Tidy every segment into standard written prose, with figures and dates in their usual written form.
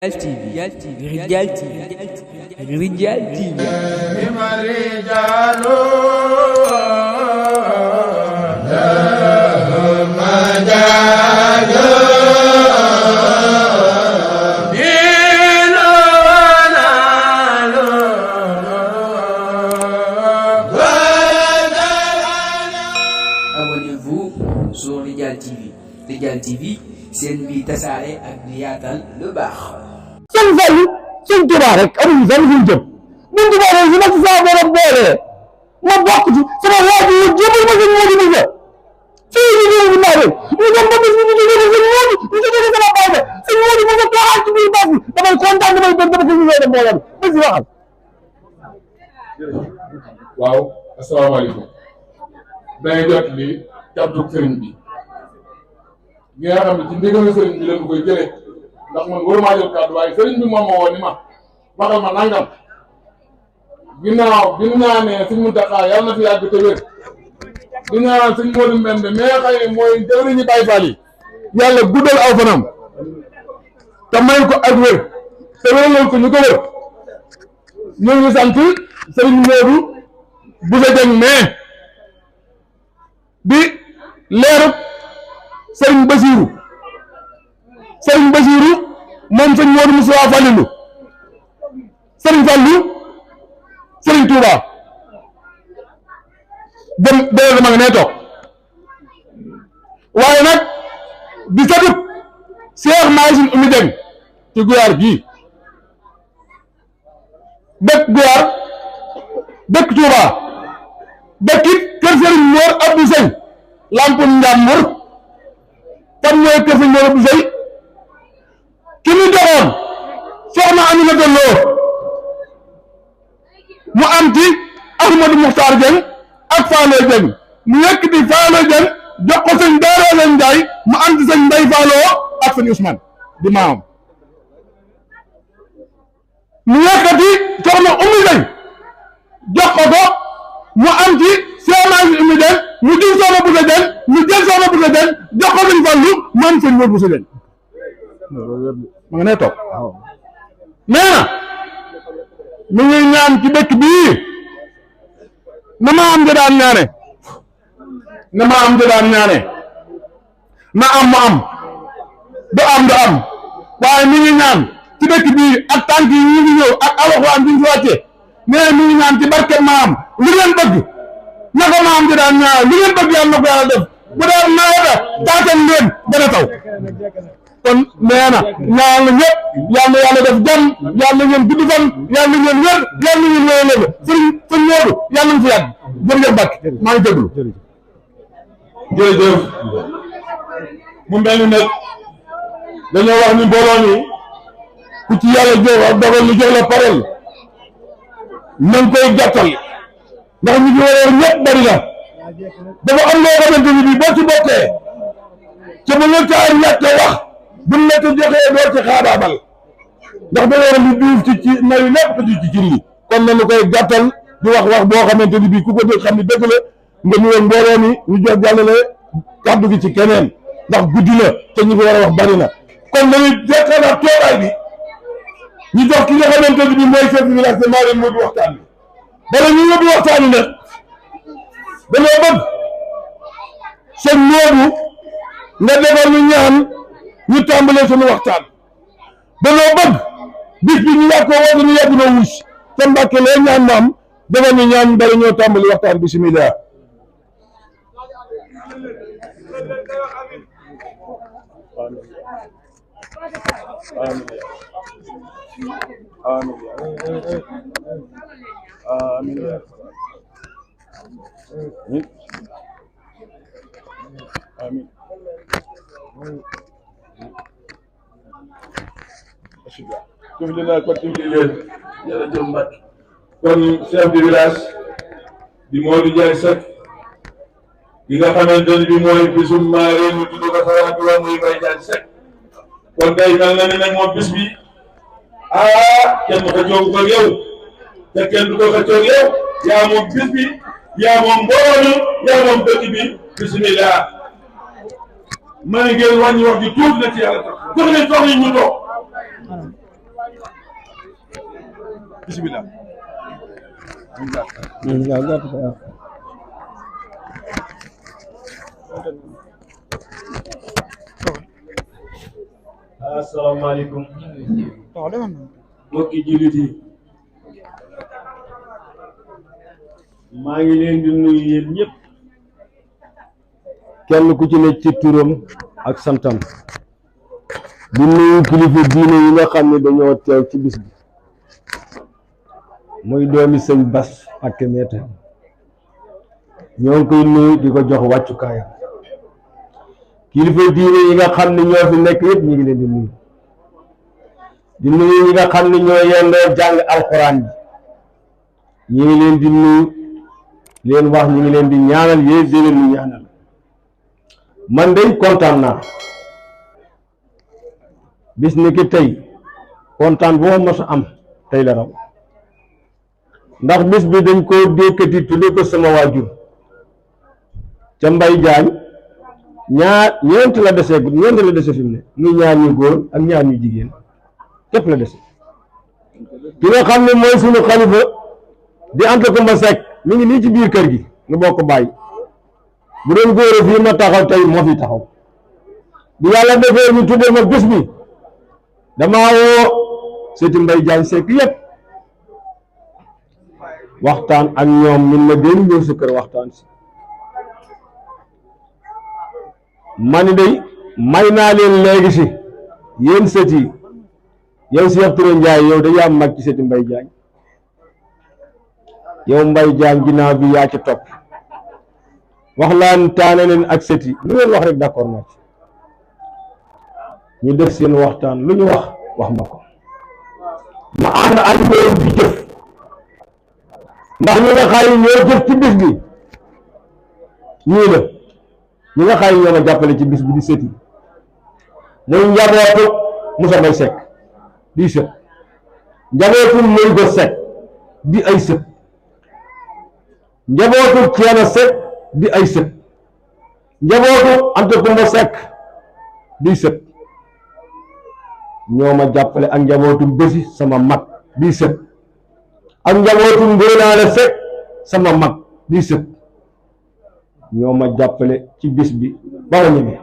Rijal TV, Rijal TV, Rijal TV. Abonnez-vous sur Rijal TV. Rijal TV, c'est une vie tasaare ak di yaatal lu baax. sëñ Fallu sëñ Tuubaa rek amuñu fenn fu ñu jëm buñ Tuubaa rek su ma ci saa borom boolee ma bokk ci sama waa ji jëmal ma sëñ Moodu Musa fii ñu ñëw naa rek ñu dem ba bis ñu jógee sëñ Moodu ñu jógee sama baay ba sëñ Moodu Musa tooxaat ci biir bas bi damay kontaan damay bëgg dama ko ñu dem mbooloo bi bis waxal. waaw asalaamaaleykum dañuy jot li kàddu sëriñ bi ñi nga xam ne ci ndigalu sëriñ bi leen koy jëlee ndax man waruma jël kàddu waaye sëriñ bi moom moo woo ni ma waxal ma nangam ginnaaw bi ñu ñaanee suñ Muntaxa yàlla na fi yàgg te wér di ñaan suñ Moodu Mbende mais xëy mooy jëwriñu Baay Faal yi yàlla guddal aw fanam te may ko ak wér te wéral ko ñu ko wér ñu ngi sant sëriñ Moodu Bousso Dieng mais di leerub sëriñ Basiiru moom sëñ Moodu Musaa Fallilu sëriñ Fallu sëriñ Tuuba dem déedéet ma nga nee toog waaye nag di satut Seex Maasin Umi Jeng ci Guyaar gii dëkk Guyaar dëkk Tuuba dëkkit kër sëriñ Moor Abdu Sëñ Lampun Njàmbur fan ñooy kër sëriñ Moor Abdu Sëñ ki ñu joxoon soxna Aminata Lo mu am ci Ahmadou Muxtaar Jeng ak Faalo Jeng mu yëkkati Faalo Jeng jox ko sëñ Daara Leen Njaay mu am ci sëñ Mbay Faalo ak sëñ Usmaan di maamam mu yëkkati soxna Umi Jeng jox ko mu am ci Seex Umi Jeng mu jël soxna Bousso Jeng mu jël soxna Bousso Jeng jox ko sëñ Fallu mu am sëñ Moodu Bousso Jeng ma nga nee toog nee na mi ngi ñaan ci dëkk bii na ma am daan ñaane na ma am daan ñaane na am mu am du am du am waaye mi ngi ñaan ci dëkk bii ak tànk yi ñu ngi ñëw ak alxuraan bi ñu fi wàcce nee na mi ngi ñaan ci barke maam lu ngeen bëgg na ko ma am daan ñaane lu ngeen bëgg yàlla na ko yàlla def bu dee naweta taatam leen dana taw kon nee na ñaan la ñëpp yal na yàlla def jàmm yal na ngeen gudd fan yal na ngeen wér yal na ngeen wéyale ba sëñ Moodu yal nañ fi yàgg jërëjëf Mbacke maa ngi déglu. jërëjëf mu mel ni nag dañoo wax ni mbooloo mi ku ci yàlla jox ak dogal ñu jox la parole na nga koy gàttal ndax ñu ngi war ñëpp bari na dafa am loo xamante ni bii boo ci bokkee ca ba nga caa ñàkk wax. buñ la ko joxee doo ci xaabaabal ndax da war a lu duuf ci nayu lépp ko ci cin li kon nañu koy gàttal di wax boo xamante ni bii ku ko dégg xam ni dëgg la nga ñëwoon mbooloo mi ñu jox jàllale kàddu gi ci keneen ndax guddi na te ñu fi war a wax bari na kon dañuy deqalaat toogaay bi ñu jox ki nga xamante ni bii mooy chef de village te maa leen moo di waxtaan bi bala ñu yóbbu waxtaan bi nag dañoo bëgg sëñ Moodu nga defal ñu ñaan ñu tàmbalee suñu waxtaan dañoo bëgg bis bi ñu yàgg ko woote ñu yàgg noo wuus te Mbàkke lee ñaan maam defal ñu ñaan bala ñoo tàmbali waxtaan bisimilah. kon chef de village di Modou Ndiaye Seck di nga xamante ni bi mooy bisum maaree ñu tudd ko sa waa muy Baye Ndiaye Seck kon tey mel na ne nag moom bis bi kenn ko xëccoo ko yow te kenn du ko xëccoo yow yaa moom bis bi yaa moom mbooloo yaa moom dëkk bi bismillah ma ne ngeen wàññi wax ji tuuti na ci yàlla tax jox leen ñu toog bismillah. asalaamaaleykum mbokki jullit yi maa ngi leen di nuyu yéen ñëpp kenn ku ci nekk ci turam ak santam di nuyu kilifa diine yi nga xam ne dañoo teew ci bis bi muy doomi sëñ Bass ak Meta ñoo ngi koy nuyu di ko jox wàccukaayam kilifa diine yi nga xam ne ñoo fi nekk yëpp ñu ngi leen di nuyu ñi nga xam ne ñoo yendoo jàng alxuraan bi ñu ngi leen di nuyu leen wax ñu ngi leen di ñaanal yéen déwén ñu ñaanal man de kontaan naa bis ni ki tey kontaan boo mos a am tey la raw ndax bis bi dañ koo dékkati tudde ko sama waajur ca Mbay Jaañ ñeent la dese fi mu ne muy ñaar ñu góor ak ñaar ñu jigéen képp la dese ki nga xam ne mooy suñu xalifa di Anta Kumba Sekk mi ngi nii ci biir kër gi nu bokk bàyyi bu doon góor fii ma taxaw tey moo fi taxaw bu yàlla defee ñu tuddee ma bis bi damaa woo seeti Mbay Jaañ Sekk yépp waxtaan ak ñoom min ma den ñëw sa kër waxtaan si mani day may naa leen léegi si yéen sët yi yow Cheikh Touré Ndiaye yow da yaa mag ci sëti Mbay Jaañ yow Mbay Jaañ ginnaaw bi yaa ci topp wax laan taane leen ak sët yi lu ngeen wax rek d'accord naa ci ñu def seen waxtaan lu ñu wax ma ko ma ànd ak ñoom di jëf ndax ñi nga xay ñoo jëf ci bis bi ñii la ñi nga xay ñoo ma jàppale ci bis bi di sët yi muy njabootu Moussa Mbay Sekk di sët njabootu muy go Sekk di ay sët njabootu Ceena Sekk di ay sët njabootu Anta Kumba Sekk di sët ñoo ma jàppale ak njabootu Bési sama mag di sët ak njabootu Ngóonaale Sekk sama mag di sët ñoo ma jàppale ci bis bi ba ma ñëwee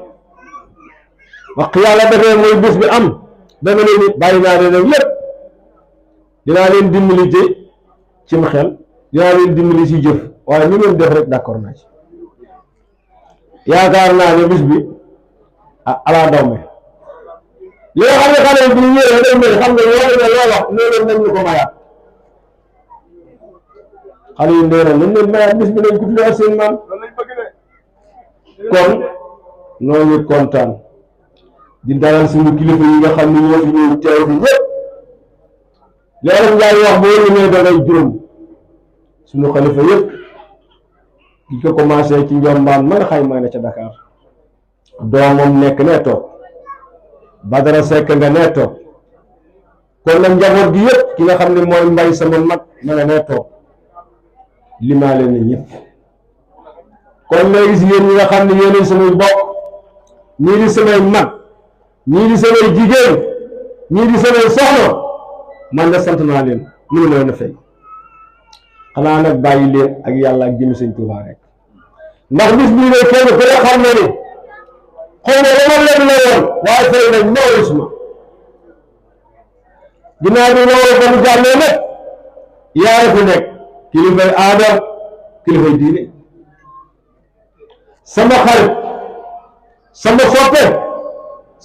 wax yàlla defee mooy bis bi am dama leen ni bàyyi naa leen lépp dinaa leen dimbali ci ma xel dinaa leen dimbali ci jëf waaye ñu ngeen def rek d'accord naa ci yaakaar naa ne bis bi ala daw me li nga xam ne xale bi ñu ñëwee day mel xam nga loolu ne loo wax nee leen nañ ñu ko mayaat xale yi ndee nañ leen mayaat bis bi nañ ko tuddee seen maam kon noo ngi kontaan di dalal suñu kilifa yi nga xam ne ñoo fi ñëw teew fi ñëpp leeral Njaay wax boo ñëwee da ngay juróom suñu xalifa yëpp di ko commencé ci Njombaan ma nga xay maa ne ca Dakar doomam nekk nee toog Badara Sekk nga nee toog kon nag njaboot gi yëpp ki nga xam ne mooy Mbay sama mag ma nga nee toog limaale na ñëpp kon léegi si yéen ñi nga xam ne yéenay samay bokk ñii di samay mag ñii di samay jigéen ñii di samay soxna man de sant naa leen mënu ma leen a fay xanaa nag bàyyi leen ak yàlla ak jëmi Sëñ Tuubaa rek ndax bis bii ne kenn ku ne xam na ni xëy na dama leen la woon waaye fay nañ ñëwis ma ginnaaw bi loolu ba mu jàllee nag yaa fi nekk kilifay aada kilifay diine sama xarit sama soppe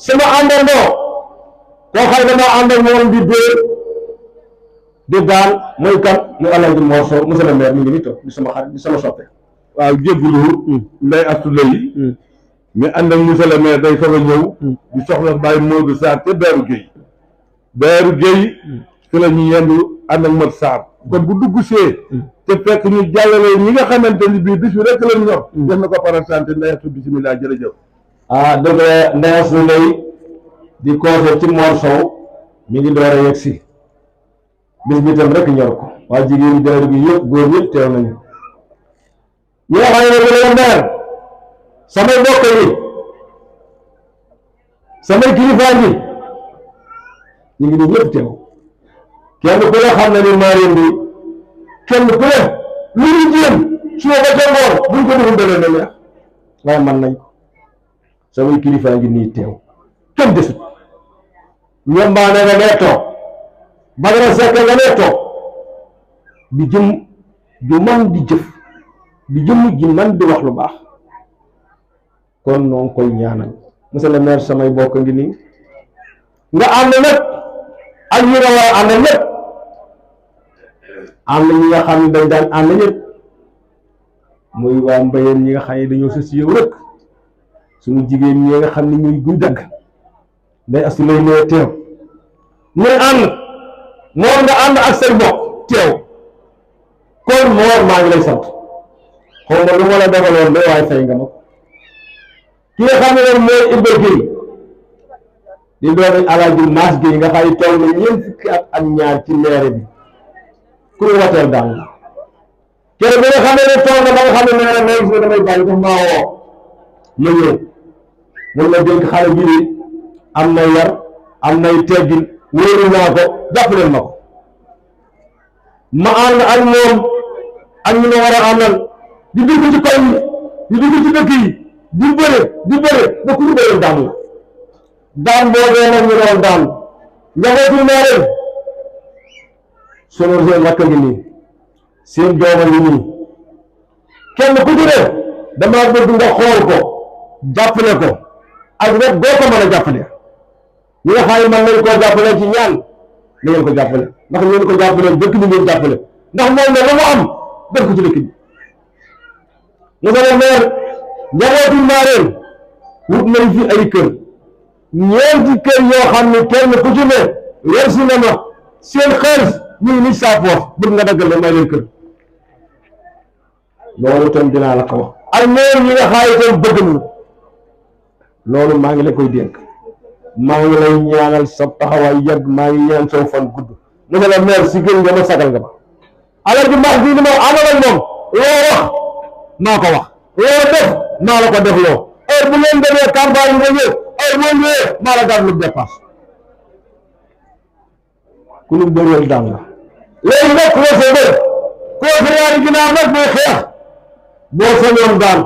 sama àndandoo koo xay dama ànd ak moom di dóor di daan mooy kan mu Alaaji Mor Sow monsieur le maire mi ngi nii toog di sama xarit di sama soppe waaw jéggulu Ndeye Astou Leye mais ànd ak monsieur le maire day soog a ñëw di soxla Baye Modou Sarr te Beeru Gueye fi la ñu yendu ànd ak Mat Sarr kon bu dugg see te fekk ñu jàllale ñi nga xamante ni bii bis bi rek la ñor def na ko présenté Ndeye Astou bismillah jërëjëf dëgg la Ndeye Astou Leye di conseil ci Mor Sow mi ngi door a yegg si bis bi tam rek ñor ko waa jigéen ñi Beeru gi yëpp góor ñëpp teew nañu ñi nga xam ne ne ndeer samay mbokk yi samay kilifa yi ñu ngi nii ñëpp teew kenn ku ne xam na ni Marème bi kenn ku ne lu ñu jéem suba ba ca ngoon buñ ko deful dana neex waaye man nañ ko samay kilifa ngi nii teew kenn desut ñambaane nga nee toog Badara Seck nga nee toog di jëm ju man di jëf di jëm ji man di wax lu baax kon noo ngi koy ñaanal monsieur le maire samay bokk ngi nii nga ànd nag ak ñi nga war a ànd ñëpp ànd ñi nga xam ne dañ daan ànd ñëpp muy waa mbayeen ñi nga xam ne dañoo sës yow rek suñu jigéen ñi nga xam ne ñuy guy dagg day asu lay nee teew ñuy ànd moom nga ànd ak say bokk teew kon moor maa ngi lay sant xaw ma lu ma la defaloon de waaye fay nga ma ki nga xam ne nag mooy Ibba Gueye di doomi Alaaji Maas Gueye nga xam ne toll na ñeent fukki at ak ñaar ci maire bi ku ñu wateel daal la kere bi nga xam ne toll na ba nga xam ne maire may gis damay bàyyi ko maa woo ma ñëw mun na dénk xale bi ni am na yar am nay teggin wóoru naa ko jàppaleen ma ko ma ànd ak moom ak ñu ma war a àndal di dugg ci koñ yi di dugg ci dëkk yi di bëre ba ku ñu bëre daan la daan boobee nag ñu doon daan njabootu Marème sunu seen rakk ngi nii seen dooma ngi nii kenn ku ci ne dama bëgg nga xool ko jàppale ko ak wet boo ko mën a jàppale ñi nga xam ne man nañ koo jàppale ci ñaan na ngeen ko jàppale ndax ngeen ko jàppale dëkk bi ngeen jàppale ndax moom ne lu mu am def ko ci dëkk bi monsieur le maire njabootu Marème wut nañ fi ay kër ñeenti kër yoo xam ne kenn ku ci ne weer si na ma seen xaalis ñu ngi ni saa poos bëgg nga daggal la may leen kër loolu tam dinaa la ko wax ak maire ñi nga xam ne tam bëgg nañu loolu maa ngi la koy dénk maa ngi lay ñaanal sa taxawaay yàgg maa ngi ñaan soo fan gudd monsieur le maire si gën nga ma sagal nga ma Alaaji Maas bi ni moom amal ak moom loo wax maa ko wax loo def maa la ko def loo heure bu leen demee campagne nga ñëw heure boo ñëwee maa la daan lu dépasse ku ñu bëreel daan la léegi nag koo sa bër koo sa yaari ginnaaw nag mooy xeex boo sañoon daan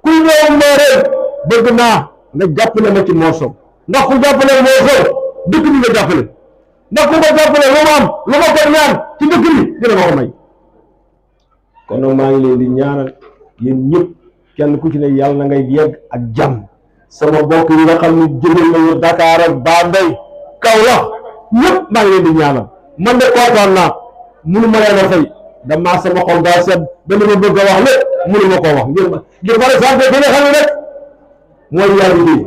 ku ñëw Marème bëgg naa nga jàppale ma ci moosom ndax ku jàppale moosom dëkk bi nga jàppale ndax ku ko jàppale lu ma am lu ma ko ñaan ci dëkk bi dina ma ko may kon nag maa ngi leen di ñaanal yéen ñëpp kenn ku ci ne yàlla na ngay yegg ak jàmm sama bokk yi nga xam ne jóge nañu Dakar ak Bambey Kaolack ñëpp maa ngi leen di ñaanal man de kontaan naa munu ma leen a fay damaa sama xol daa sedd ba li ma bëgg a wax lépp munu ma koo wax ngir par exemple ki nga xam ne rek mooy Yaya Gueye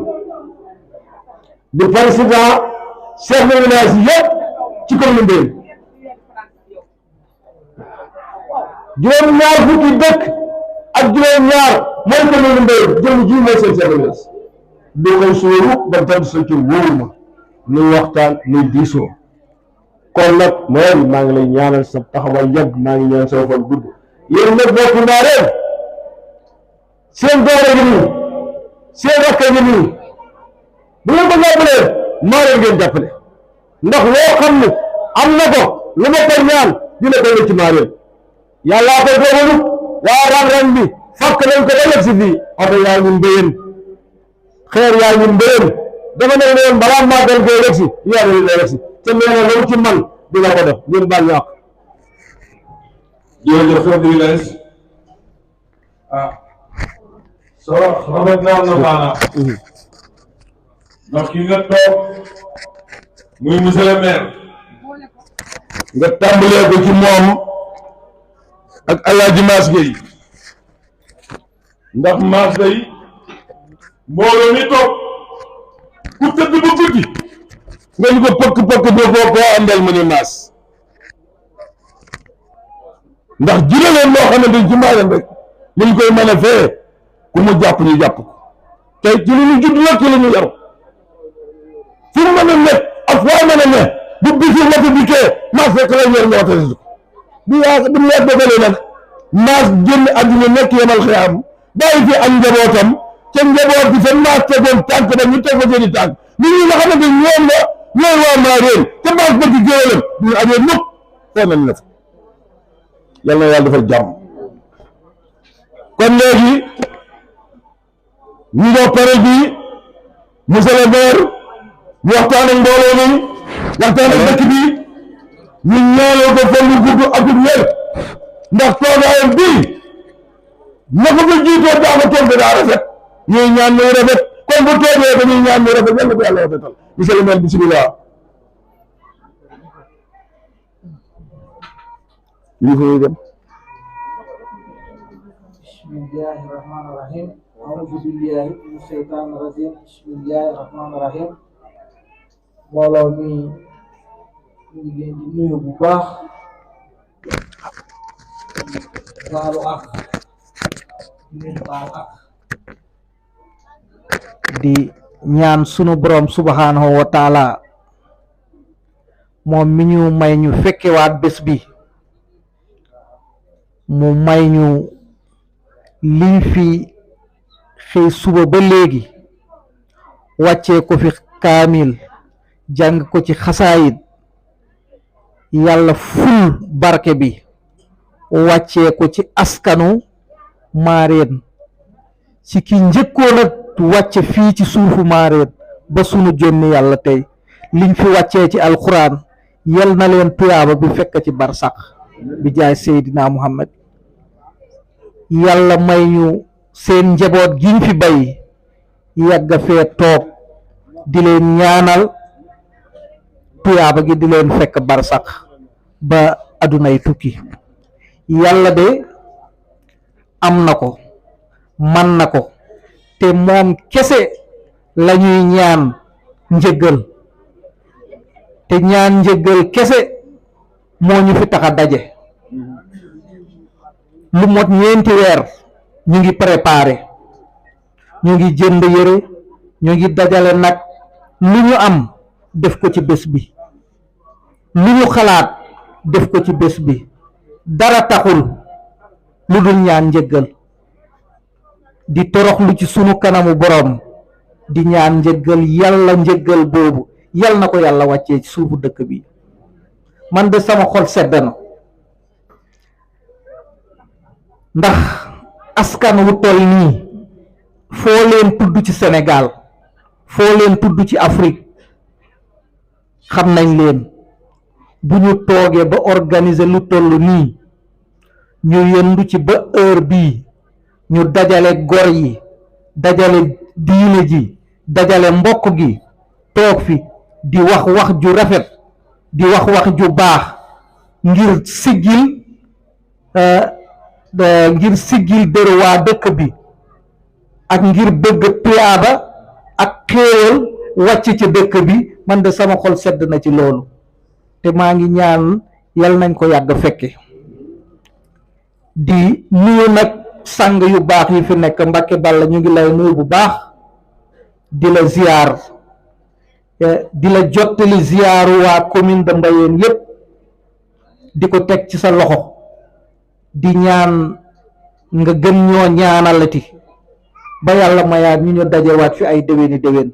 di président chef de village yëpp ci commune Mbéyeen juróom-ñaar fukki dëkk ak juróom-ñaar mooy commune Mbéyeen jëm ji mooy seen chef de village du koy sóoru ba tedd sa ci wóoru ma nuy waxtaan nuy diisoo kon nag mooy maa ngi lay ñaanal sa taxawaay yàgg maa ngi ñaan sa fan gudd yéen nag bokku Marème seen doole gi nii seen rakk gi nii bu ngeen ko jàppalee Marème ngeen jàppale ndax loo xam ne am na ko lu ma ko ñaan dina ko ci Marème yàllaa ko dogalu waa rang-rang bi fàkk nañ ko ba yegg si fii oto yaa ngi Mbéyeen xeer yaa ngi Mbéyeen dama ne leen balaa màggal gee rek si yaa ngi rek si te nee na loolu ci man dina ko def ngeen baal ñàkk. jërëjëf chef de village soo rafet naa na maanaam ndax ki nga toog muy monsieur le maire nga tàmbalee ko ci moom ak Alaaji Maas Gueye ndax Maas day mbooloo mi toog ku tëdd ba guddi nga ñu ko pëkk boo koo àndal mu ni Maas ndax jëlee leen loo xamante ni ci Marème rek ñu koy mën a fee ku mu jàpp ñu jàpp ko tey ci li ñu judd la ci li ñu yaru fu mu mën a nekk ak foo mën a ne bu bisu la ko dikkee Maas fekk la ñor nga watasi ko bu leet dogalee nag Maas génn àdduna nekk yemal xiyam bàyyi fi ak njabootam ca njaboot bi fa Maas tegoon tànk ba ñu teg fa seeni tànk nit ñi nga xamante ñoom la ñooy waa Marème te Maas bëgg xéwalam duñu ajee mukk foo nañ la fa yal na yàlla defal jàmm. kon léegi ñu jox pare bi monsieur le maire ñu waxtaan ak mbooloo mi waxtaan ak dëkk bi ñu ñaanal ko fan yu gudd ak wér ndax toogaayam bii na ko fa jiitoo daa ko toog daa rafet ñuy ñaan muy rafet kon bu toogee dañuy ñaan muy rafet yàlla ko yàlla rafetal monsieur le maire bisimilah. lii fi dem. bismillahi rahmaani rahim auzu billahi min sheytaani rajim bismillahi rahmaani rahim mbooloo mi ñu ngi leen di nuyu bu baax baalu ak di leen baal ak di ñaan sunu borom subhanahu wa taala moom mi ñu may ñu fekkewaat bés bi mu may ñu liñ fi xëy suba ba léegi wàccee ko fi kaamil jàng ko ci xasaayid yàlla ful barke bi wàccee ko ci askanu Maareen ci ki njëkkoon a wàcce fii ci suufu Maareen ba sunu jonni yàlla tey liñ fi wàccee ci alquran yal na leen tuyaaba bi fekk ci barsax bi jaay Seydina Muhammad yàlla may ñu seen njaboot giñ fi bay yàgga fee toog di leen ñaanal tuyaaba gi di leen fekk barsax ba adunay tukki yàlla de am na ko man na ko te moom kese lañuy ñaan njëggal te ñaan njëggal kese moo ñu fi tax a daje lu mot ñeenti weer ñu ngi préparé ñu ngi jënd yére ñu ngi dajale nag lu ñu am def ko ci bés bi lu ñu xalaat def ko ci bés bi dara taxul lu dul ñaan njëggal di toroxlu ci sunu kanamu borom di ñaan njëggal yàlla njëggal boobu yal na ko yàlla wàccee ci suufu dëkk bi man de sama xol sedd na ndax askan wu toll nii foo leen tudd ci Sénégal foo leen tudd ci Afrique xam nañ leen bu ñu toogee ba organiser lu toll nii ñu yëndu ci ba heure bii ñu dajale gor yi dajale diine ji dajale mbokk gi toog fi di wax wax ju rafet di wax wax ju baax ngir siggil dëru waa dëkk bi ak ngir bëgg tuyaaba ak xéewal wàcc ci dëkk bi man de sama xol sedd na ci loolu te maa ngi ñaan yal nañ ko yàgg fekke di nuyu nag sang yu baax yi fi nekk Mbàkke Balla ñu ngi lay nuyu bu baax di la ziyaar di la jottali ziyaaru waa commune de Mbayeen yépp di ko teg ci sa loxo di ñaan nga gën ñoo ñaanalati ba yàlla mayaat ñu dajewaat fi ay déwéni déwén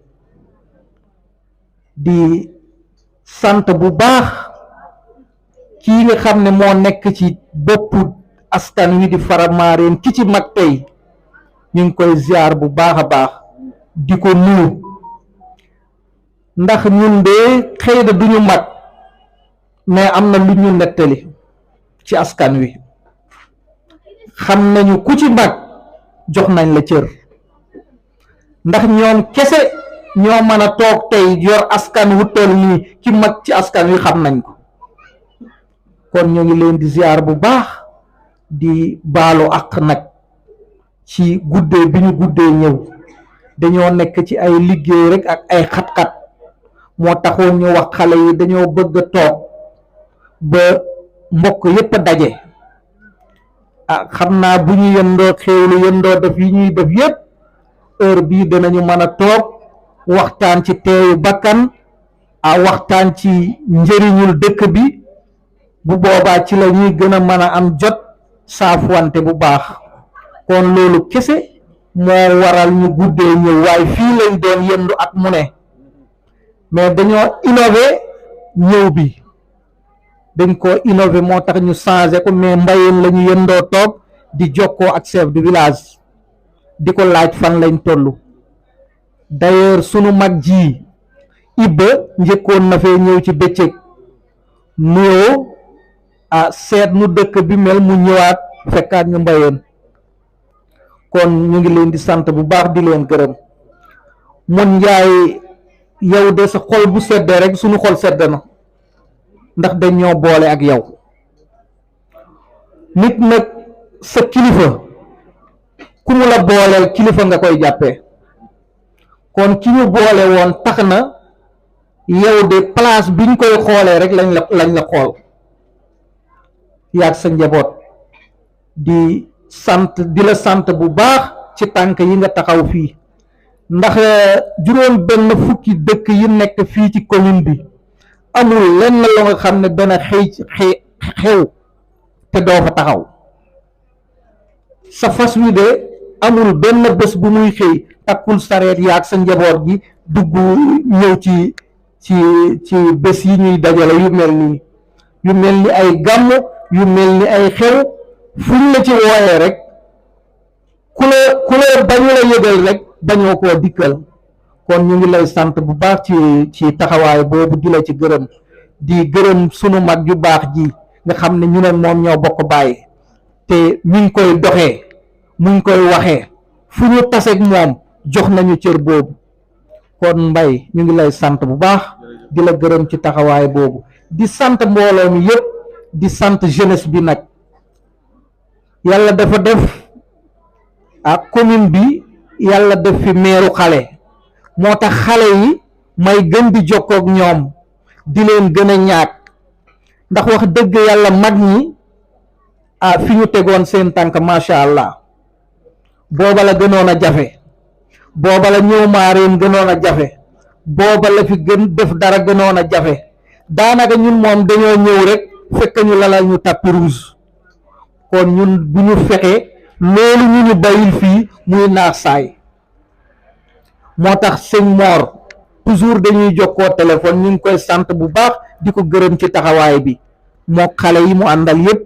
di sant bu baax kii nga xam ne moo nekk ci boppu askan wi di Faramareen ki ci mag tey ñu ngi koy ziar bu baax a baax di ko nuyu ndax ñun de xëy na duñu mag mais am na lu ñu nettali ci askan wi xam nañu ku ci mag jox nañ la cër ndax ñoom kese ñoo mën a toog tey yor askan wu toll nii ki mag ci askan wi xam nañ ko kon ñu ngi leen di ziar bu baax di baalu àq nag ci guddee bi ñu guddee ñëw dañoo nekk ci ay liggéey rek ak ay xat-xat moo taxoon ñu wax xale yi dañoo bëgg a toog ba mbokk yépp a daje xam naa bu ñu yëndoo xéewlu yëndoo def yi ñuy def yépp heure bii danañu mën a toog waxtaan ci teeyu bakkan waxtaan ci njëriñul dëkk bi bu boobaa ci la ñuy gën a mën a am jot saafuwante bu baax kon loolu kese moo waral ñu guddee ñëw waaye fii lañ doon yëndu at mu ne mais dañoo innové ñëw bi dañ ko innover moo tax ñu changé ko, mais Mbayeen la ñu yëndoo toog di jokkoo ak chef de village di ko laaj fan lañ toll. D'ailleurs sunu mag ji Ibba njëkkoon na fee ñëw ci bëccëg nuyoo seet nu dëkk bi mel, mu ñëwaat fekkaat ñu Mbayeen. kon ñu ngi leen di sant bu baax di leen gërëm. Mun Njaay yow de sa xol bu seddee rek sunu xol sedd na, ndax dañ ñoo boole ak yow. Nit nag sa kilifa ku mu la booleel kilifa nga koy jàppee. kon ki ñu boole woon tax na yow de place biñ koy xoolee rek lañ la xool yaag sa njaboot. di la sant bu baax ci tànk yi nga taxaw fii, ndax juróom benn fukki dëkk yi nekk fii ci commune bi amul lenn la nga xam ne dana xew te doo fa taxaw. sa fas wi de amul benn bés bu muy xëy takkul sareet yaag sa njaboot gi dugg ñëw ci bés yi ñuy dajale yu mel ni ay gàmm, yu mel ni ay xew, fuñ la ci wooyee rek ku la bañu la yëgal rek bañoo koo dikkal. kon ñu ngi lay sant bu baax ci taxawaay boobu, di la ci gërëm, di gërëm sunu mag ju baax ji nga xam ne ñu ne moom ñoo bokk bàyyi, te mi ngi koy doxee, mu ngi koy waxee, fu ñu taseeg moom jox nañu cër boobu. kon Mbay ñu ngi lay sant bu baax di la gërëm ci taxawaay boobu, di sant mbooloo mi yëpp, di sant jeunesse bi nag. yàlla dafa def ak commune bi yàlla def fi meeru xale, moo tax xale yi may gën di jokkook ñoom, di leen gën a ñaag, ndax wax dëgg yàlla mag ñi fi ñu tegoon seen tànk macha allah. booba la gënoon a jafe, booba la ñëw Maareen gënoon a jafe, booba la fi gën def dara gënoon a jafe. daanaka ñun moom dañoo ñëw rek fekk ñu lalal ñu tapis rouge. kon ñun bu ñu fexe loolu ñu bayil fii muy naax saay. moo tax sëñ Mor toujours dañuy jokkoo téléphone, ñu ngi koy sant bu baax di ko gërëm ci taxawaay bi. moo xale yi mu àndal yépp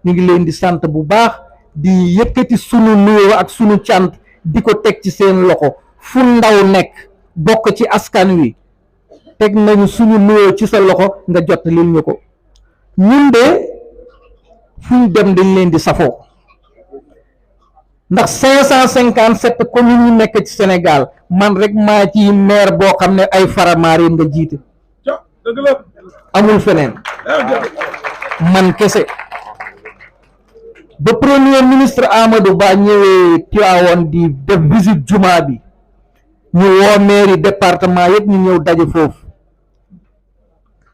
ñu ngi leen di sant bu baax, di yëkkati sunu nuyoo ak sunu cant di ko teg ci seen loxo. fu ndaw nekk bokk ci askan wi teg nañu sunu nuyoo ci sa loxo nga jot lil ñu ko. ñun de fu ñu dem dañ leen di safoo, ndax 557 communes yu nekk ci Sénégal man rek maa ci maire boo xam ne ay Faramareen nga jiite, amul feneen, man kese. ba premier ministre Amadou Ba ñëwee Tivaouane di def visite juma bi, ñu woo mairie département yëpp ñu ñëw daje foofu,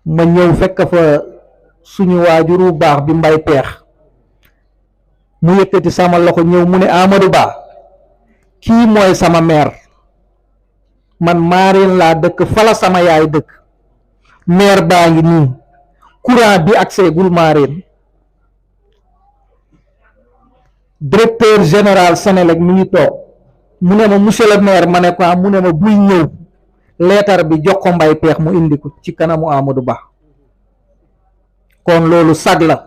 ma ñëw fekk fa suñu waajuru baax bi Mbay Peex, mu yëkkati sama loxo ñëw mu ne Amadou Ba kii mooy sama maire, man Maareen laa dëkk, fala sama yaay dëkk, maire baa ngi nii, courant bi accès gul Maareen. directeur général Sénélec mi ngi toog, mu ne ma monsieur le maire, ma ne ko mu ne ma buy ñëw leetar bi jox ko Mbay Peex mu indi ko ci kanamu Amadou Ba. kon loolu sag la,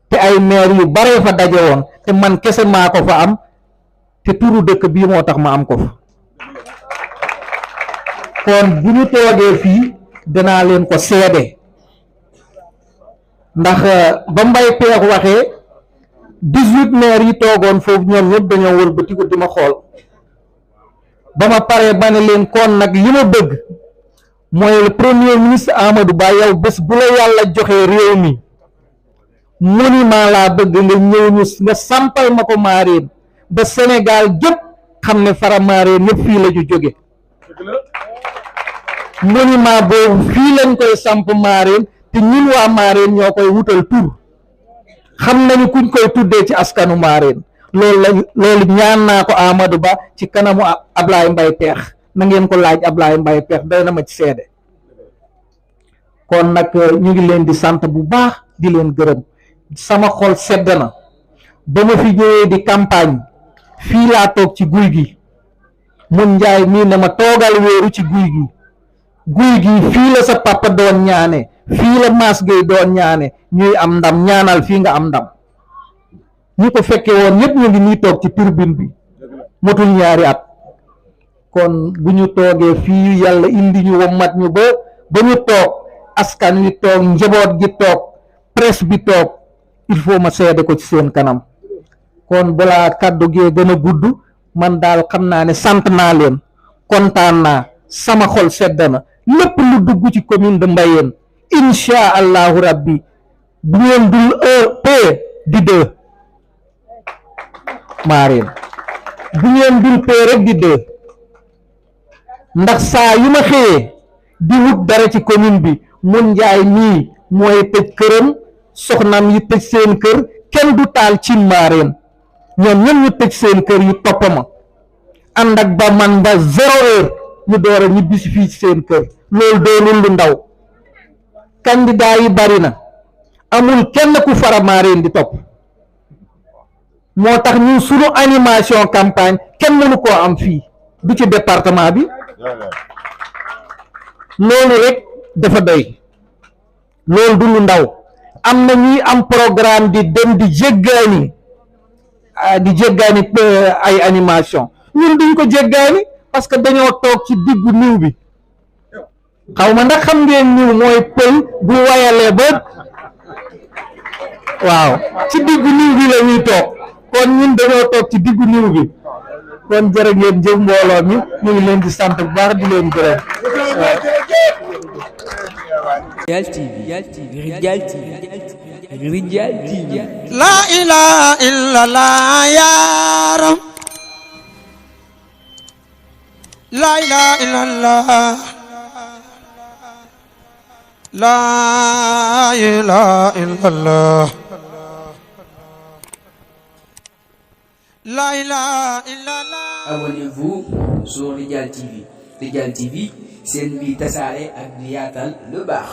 te ay maire yu bare fa daje woon, te man kese maa ko fa am, te turu dëkk bii moo tax ma am ko fa. kon bu ñu toogee fii danaa leen ko seede, ndax ba Mbay Peex waxee 18 maires yi toogoon foofu ñoom ñëpp dañoo wëlbati ko di ma xool. ba ma paree ba ne leen kon nag li ma bëgg mooy le premier ministre Amadou Ba, yow bés bu la yàlla joxee réew mi monument laa bëgg nga ñëw ñu nga sampal ma ko Maareen, ba Sénégal gépp xam ne Faramareen ñëpp fii la ñu jóge. monument boobu fii lañ koy samp Maareen, te ñun waa Maareen ñoo koy wutal tur, xam nañu kuñ koy tuddee ci askanu Maareen. loolu ñaan naa ko Amadou Ba ci kanamu Ablaye Mbay Peex, na ngeen ko laaj Ablaye Mbay Peex, doy na ma ci seede. kon nag ñu ngi leen di sant bu baax di leen gërëm, sama xol sedd na. ba ma fi ñëwee di campagne fii laa toog ci guy gi, mun Njaay mii ne ma toogal wéeru ci guy gi, guy gi fii la sa papa doon ñaane, fii la Mass Gueye doon ñaane ñuy am ndam, ñaanal fii nga am ndam. ñi ko fekke woon ñëpp ñu ngi nii toog ci tribune bi motul ñaari at. kon bu ñu toogee fii yàlla indi ñu wommat ñu ba ñu toog, askan wi toog, njaboot gi toog, presse bi toog, il faut ma seede ko ci seen kanam. kon balaa kàddu gee gën a gudd, man daal xam naa ne sant naa leen, kontaan naa, sama xol sedd na. lépp lu dugg ci commune de Mbayeen insha allahu rabbi bu ngeen dul P di 2 Mareen, bu ngeen dul P rek di 2, ndax saa yu ma xëyee di wut dara ci commune bi mun njaay mii mooy tëj këram, soxnam yi tëj seen kër, kenn du taal cin Mareen, ñoom ñoom ñu tëj seen kër yi topp ma ànd ak ba man ba 0 heure ñu door a ñibbisi fii ci seen kër. loolu doonul lu ndaw. candidat yi bari na, amul kenn ku fara Mareen di topp, moo tax ñun sunu animation campagne kenn mënu koo am fii du ci département bi. loolu rek dafa doy, loolu du lu ndaw. am na ñuy am programme di dem di jéggaani ay animation, ñun duñ ko jéggaani parce que dañoo toog ci diggu niw bi. xaw ma ndax xam ngeen niw mooy pël bu wayalee ba waaw ci diggu niw bi la ñuy toog, kon ñun dañoo toog ci diggu niw bi. kon jërë ngeen jëf mbooloo mi, ñu ngi leen di sant bu baax di leen gërëm. Rijal TV. La ilaha illallah ya Rab. La ilaha illallah. La ilaha illallah. La ilaha illallah. Abonnez-vous sur Rijal TV. Rijal TV, c'est une vie tasaare ak di yaatal lu baax.